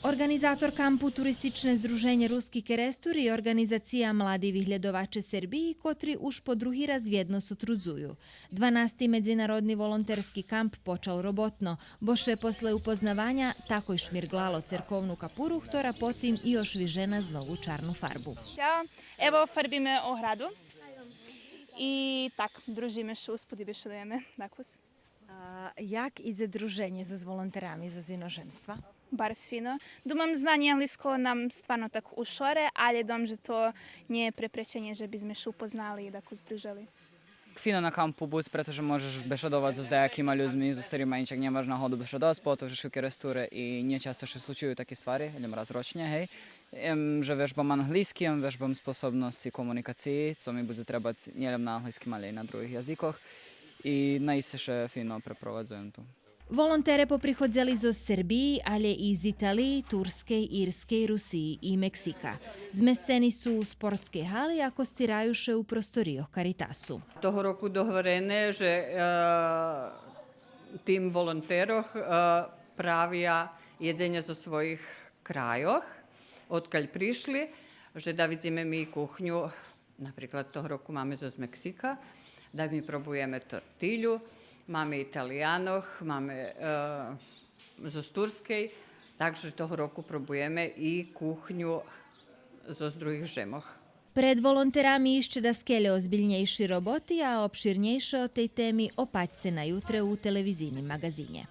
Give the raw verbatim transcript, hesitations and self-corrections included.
Орґанизатор кампу Туристичне здруженє Руски Керестур и орґанизация Млади виглєдоваче Сербиї, котри уж по други раз вєдно сотрудзую. Дванасти медзинародни волонтерски камп почал роботно, бо ше после упознаваня такой шмирґлало церковну капуру, хтора потим и ошвижена з нову чарну фарбу. Ја, ево, фарбиме ограду. И так, дружиме ше, успут и бешедуєме дакус. А як идзе друженє зоз волонтерами зоз иножемства? Барз фино. Думам, знање английского нам стварно так у шоре, але думам же то нє є препреченє же би зме ше упознали и дакус здружели. Фино на кампу буц, прето же можеш бешедовац зоз даякима людзми зоз хторима иншак нємаш нагоду бешедовац, поготово же ши у Керестуре и нє часто ше случую таки ствари, лєм раз рочнє, гей. Ем же вежбам английски, ем вежбам способносци комуникациї, цо ми будзе требац нєлєм на английским, але и на других язикох. И наисце ше фино препровадзуєм ту. Волонтере поприходзели зоз Сербиї, але и з Италиї, Турскей, Ирскей, Русиї и Мексика. Змесцени су у спортскей гали, а костираю ше у просторийох Каритасу. Того року договорене же, е, тим волонтерох, е, правя єдзеня зоз своїх крайох, одкаль пришли, же да видзиме ми кухню. Наприклад, того року маме зоз Мексика, да ми пробуєме тортилю, маме Италиянох, маме, е, зоз Турскей, так же того року пробуєме и кухню зоз других жемох. Пред волонтерами ище даскельо озбильнєйши роботи, а обширнєйше о тей теми опатьце на ютре у телевизийним маґазинє.